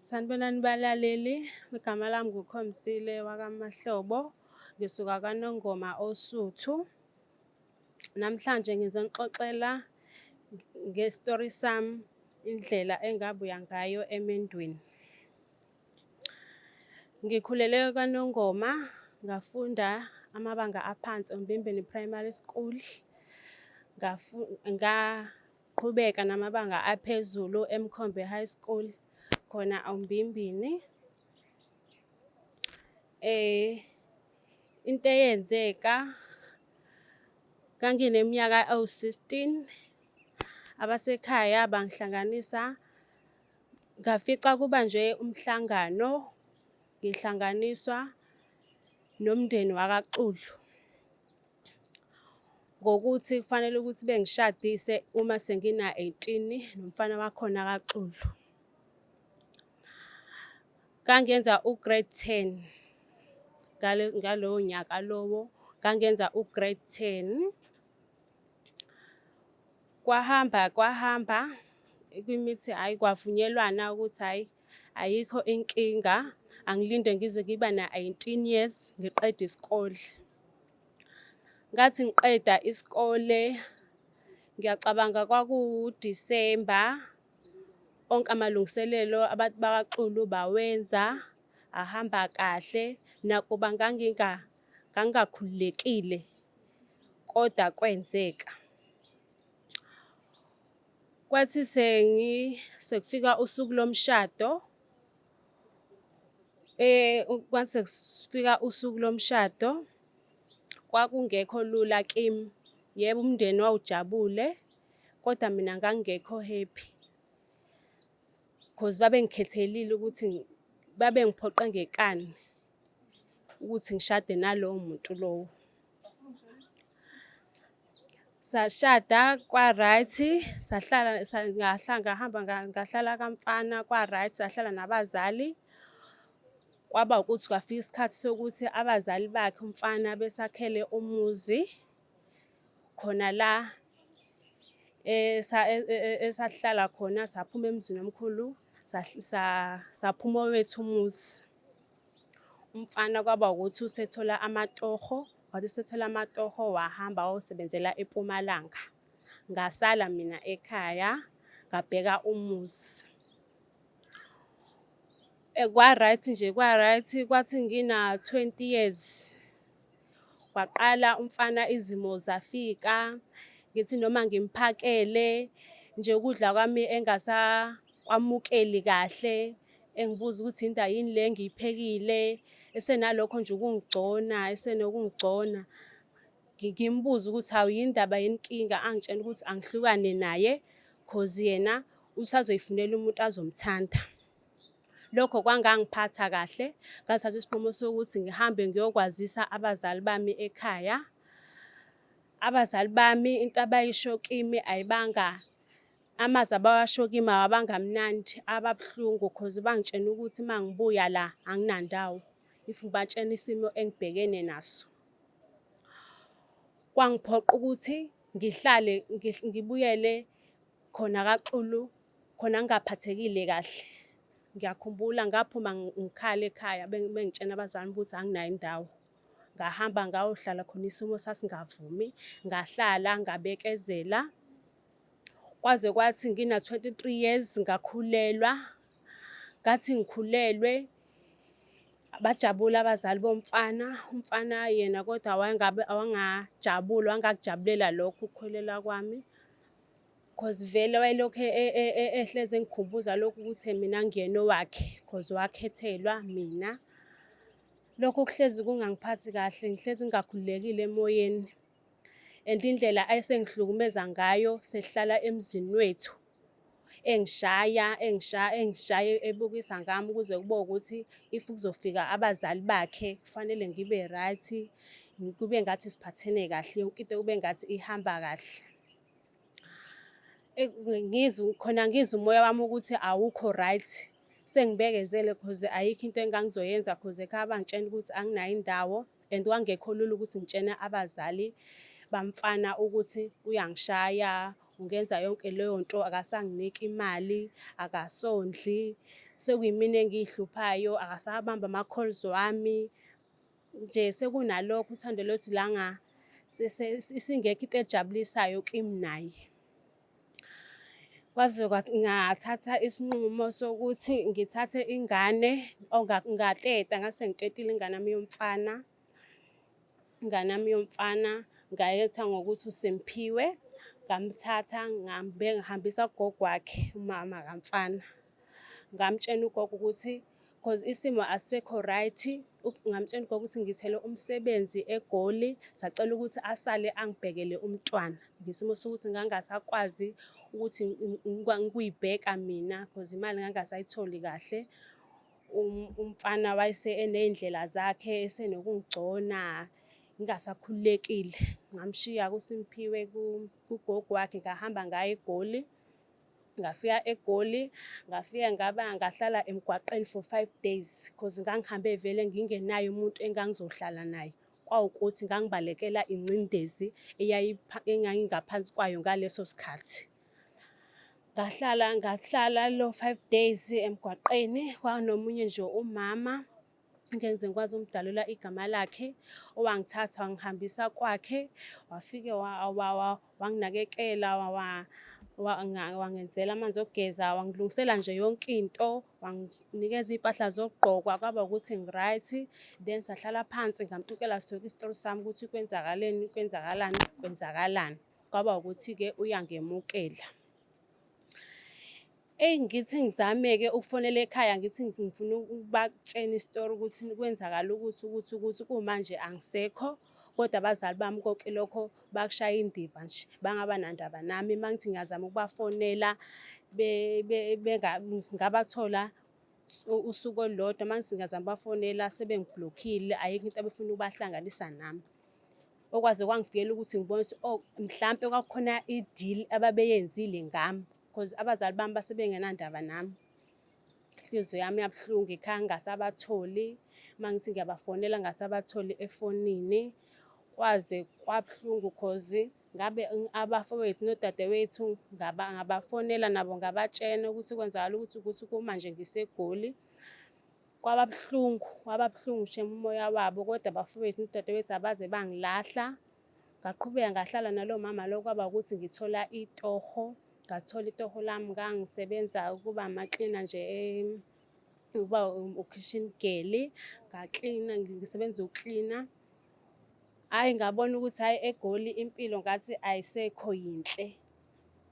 Sanibonani balaleli, igama lami nguKhomsile wakaMahlobo, ngisuka kwaNongoma oSuthu. Namhlanje ngizonixoxela nge-story sami, indlela engabuya ngayo emendweni. Ngikhulele kwaNongoma, ngafunda amabanga aphansi oMbimbeni Primary School, ngaqhubeka namabanga aphezulu eMkhombe High School khona oMbimbini. Into eyenzeka, ngangineminyaka ewu-16, abasekhaya bangihlanganisa, ngafica kubanjwe umhlangano, ngihlanganiswa nomndeni wakaXulu ngokuthi kufanele ukuthi bengishadise uma sengina-18 nomfana wakhona kaXulu. Ngangenza u-grade 10 ngalowo nyaka lowo, ngangenza u-grade 10. Kwahamba kwahamba kwimithi, hhayi, kwavunyelwana ukuthi hhayi, ayikho inkinga, angilinde ngize ngiba na-18 years ngiqede isikole. Ngathi ngiqeda isikole, ngiyacabanga kwakuwuDisemba, onke amalungiselelo abantu bakaXulu bawenza, ahamba kahle, nakuba ngangingakhululekile kodwa kwenzeka. Kwathi sekufika usuku lomshado, kwathi sekufika usuku lomshado, kwakungekho lula kimi. Yebo, umndeni wawujabule kodwa mina ngangingekho happy cause babengikhethelile ukuthi babengiphoqe ngenkani ukuthi ngishade nalowo muntu lowo. Sashada kwa-right, sahlala ngahamba ngahlala kamfana kwa-right, sahlala nabazali. Kwaba ukuthi kwafika isikhathi sokuthi abazali bakhe umfana besakhele umuzi khona la esasihlala khona, saphuma emzini omkhulu, saphuma owethu umuzi. Umfana kwaba ukuthi usethola amatoho, wathi esethola amatoho wahamba wayosebenzela eMpumalanga. Ngasala mina ekhaya ngabheka umuzi. Kwa-right nje, kwa-right, kwathi ngina-20 years kwaqala umfana izimo zafika, ngithi noma ngimphakele nje ukudla kwami engasakwamukeli kahle, engibuza ukuthi yini yini le engiyiphekile, esenalokho nje ukungigcona, esenokungigcona. Ngimbuze ukuthi hawu, yini ndaba, yini inkinga, angitshene ukuthi angihlukane naye cause yena usazoyifunela umuntu azomthanda. Lokho kwangangiphatha kahle, ngathatha isinqumo sokuthi ngihambe ngiyokwazisa abazali bami ekhaya. Abazali bami into abayisho kimi ayibanga, amazwi abawasho kimi awabanga mnandi, ababuhlungu cause bangitshena ukuthi uma ngibuya la anginandawo if ngibatshena isimo engibhekene naso. Kwangiphoqa ukuthi ngihlale ngibuyele khona kaXulu khona ngingaphathekile kahle. Ngiyakhumbula ngaphuma ngikhala ekhaya bengitshena abazali ukuthi anginayo indawo. Ngahamba ngayohlala khona, isimo sasingavumi, ngahlala ngabekezela kwaze kwathi ngina-23 years ngakhulelwa. Ngathi ngikhulelwe bajabula abazali bomfana, umfana yena kodwa wayengabe wangajabula, wangakujabulela lokho ukukhulelwa kwami. Cause vele wayelokhu ehlezi engikhumbuza lokhu ukuthi mina ngiyena owakhe cause wakhethelwa mina. Lokho kuhlezi kungangiphathi kahle, ngihlezi ngingakhululekile emoyeni. And indlela ayesengihlukumeza ngayo sesihlala emzini wethu, engishaya, engishaya, engishaya ebukisa ngami kuze kube ukuthi if kuzofika abazali bakhe kufanele ngibe right, kube ngathi siphathene kahle, yonke into kube ngathi ihamba kahle. Ngizwe khona, ngizwe umoya wami ukuthi awukho right, sengibekezele cause ayikho into engangizoyenza cause ekhaya bangitshena ukuthi anginayo indawo and kwangekho lula ukuthi ngitshene abazali bamfana ukuthi uyangishaya. Ungenza yonke leyo nto, akasanginiki imali, akasondli, sekuyimina engiyihluphayo, akasabambi ama-calls wami. Nje sekunalokho uthando lwethu langa isingekho into ejabulisayo kimi naye. Kwaze ngathatha isinqumo sokuthi ngithathe ingane or ngateta, ngase ngitetile ingane yami yomfana. Ingane yami yomfana ngayetha ngokuthi uSimphiwe, ngamthatha ngihambisa kugogo wakhe, umama kamfana. Ngamtshena ugogo ukuthi cause isimo asisekho right, ngamtshena ugogo ukuthi ngithele umsebenzi eGoli, sacela ukuthi asale angibhekele umntwana. Ngesimo sokuthi ngangasakwazi ukuthi ngikuyibheka mina cause imali ngangasayitholi kahle. Umfana wayese eney'ndlela zakhe esenokungigcona ngingasakhululekile. Ngamshiya-ke uSimphiwe kugogo wakhe ngahamba ngaya eGoli. Ngafika eGoli, ngafika ngaba ngahlala emgwaqeni for 5 days cause ngangihambe vele ngingenaye umuntu engangizohlala naye. Kwawukuthi ngangibalekela ingcindezi engangingaphansi kwayo ngaleso sikhathi. Ngahlala ngahlala lo 5 days emgwaqeni, kwanomunye nje umama ngeke ngize ngikwazi ukumdalula igama lakhe, owangithatha wangihambisa kwakhe, wafike wanginakekela, wangenzela amanzi okugeza, wangilungisela nje yonke into, wanginikeza iy'mpahla zokugqoka, kwaba ukuthi ngi-right. Then sahlala phansi ngamxoxela sonke isitori sami ukuthi kwenzakaleni, kwenzakalani, kwenzakalani. Kwaba ukuthi-ke uyangemukela. Eyi, ngithi ngizame-ke ukufonela ekhaya ngithi ngifuna ukubatshena isitori ukuthi kwenzakala ukuthi ukuthi ukuthi kumanje angisekho, kodwa abazali bami konke lokho bakushaya indiva nje, bangaba nandaba nami. Uma ngithi ngiyazama ukubafonela ngabathola usuku olulodwa, uma ngithi ngiyazama ukubafonela sebengi-block-ile, ayikho into abefuna ukubahlanganisa nami. Okwaze kwangifikela ukuthi ngibone ukuthi oh, mhlampe kwakukhona i-deal ababeyenzile ngami cause abazali bami base bengenandaba nami. Inhliziyo yami yabuhlungu ekhaya ngingasabatholi, uma ngithi ngiyabafonela ngingasabatholi efonini. Kwaze kwabuhlungu cause ngabe abafowethu nodadewethu ngabafonela nabo ngabatshena ukuthi kwenzakala ukuthi ukuthi kumanje ngiseGoli. Kwaba buhlungu, kwaba buhlungu shame umoya wabo, kodwa abafowethu nodadewethu abaze bangilahla. Ngaqhubeka ngahlala nalo mama lo, kwaba ukuthi ngithola itoho, ngathola itoho lami, ngangisebenza ukuba amaklina nje ukuba u-kitchen girl, ngaklina ngisebenza ukuklina. Hhayi, ngabona ukuthi hhayi eGoli impilo ngathi ayisekho yinhle.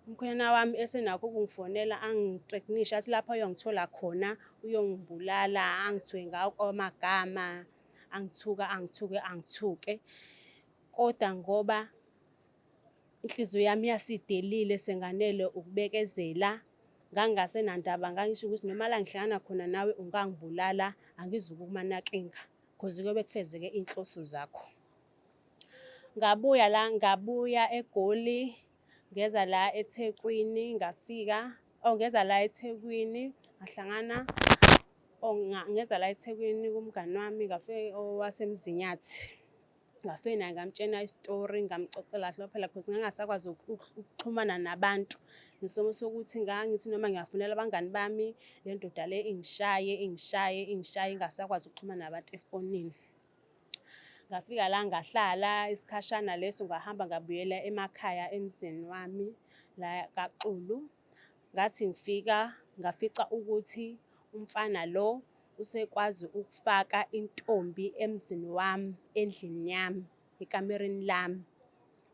Umkhwenyana wami esenakho ukungifonela angi-threaten-ishe athi lapho ayongithola khona uyongibulala, angithuke ngawo amagama, angithuka, angithuke, angithuke. Kodwa ngoba inhliziyo yami yasidelile senganele ukubekezela, ngangingasenandaba, ngangisho ukuthi noma la ngihlangana khona nawe ungangibulala angizukuma nakinga cause kuyobe kufezeke iy'nhloso zakho. Ngabuya la, ngabuya eGoli, ngeza la eThekwini, ngafika, oh ngeza la eThekwini, ngahlangana, oh ngeza la eThekwini kumngani wami, ngafike owaseMzinyathi. Ngafike naye ngamtshena isitori, ngamxoxela kahle phela cause ngangingasakwazi ukuxhumana nabantu. Ngesimo sokuthi ngangithi noma ngiyafonela abangani bami, le ndoda le ingishaye, ingishaye, ingishaye, ngingasakwazi ukuxhumana nabantu efonini. Ngafika la ngahlala isikhashana leso, ngahamba ngabuyela emakhaya emzini wami la kaXulu. Ngathi ngifika ngafica ukuthi umfana lo usekwazi ukufaka intombi emzini wami, endlini yami, ekamereni lami.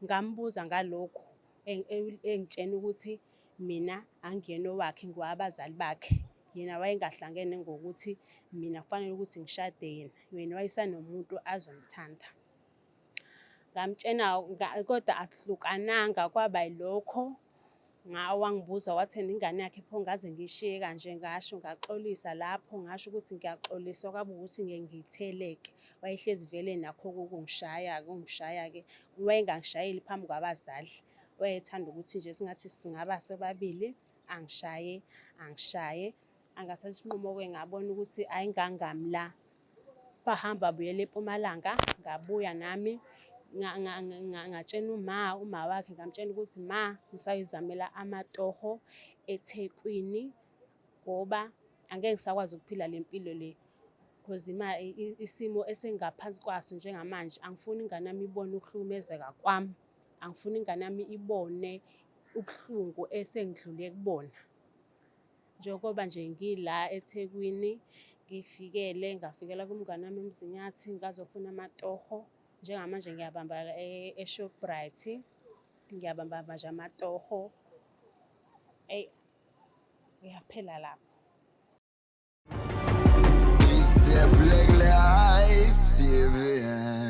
Ngambuza ngalokhu engitshena ukuthi mina angiyena owakhe ngowabazali bakhe. Yena wayengahlangene ngokuthi mina kufanele ukuthi ngishade yena, yena wayesanomuntu azomthanda. Ngamtshena kodwa asihlukananga kwaba yilokho. Wangibuza wathi ena ingane yakhe pho ngaze ngiyishiye kanje, ngasho ngaxolisa lapho, ngasho ukuthi ngiyaxolisa kwaba ukuthi ngeke ngiyitheleke. Wayehlezi vele nakho ukungishaya-ke, ungishaya-ke. Wayengangishayeli phambi kwabazali, wayethanda ukuthi nje sengathi singaba sobabili angishaye, angishaye. Angathatha isinqumo-ke ngabona ukuthi ayingangami la. Wahamba wabuyela eMpumalanga, ngabuya nami Ngatshena uma wakhe, ngamtshela ukuthi ma ngisayozamela amatoho eThekwini ngoba angeke ngisakwazi ukuphila le mpilo le, cause isimo esengaphansi kwaso njengamanje, angifuni ingane yami ibone ukuhlukumezeka kwami, angifuni ingane yami ibone ubuhlungu esengidlule kubona. Njengoba nje ngila eThekwini, ngifikele ngafikela kumngani wami eMzinyathi, ngazofuna amatoho. Njengamanje ngiyabamba e-Shoprite, ngiyabamba nje amatoho. Eyi, ngiyaphela lapho. It's the Black Life TV.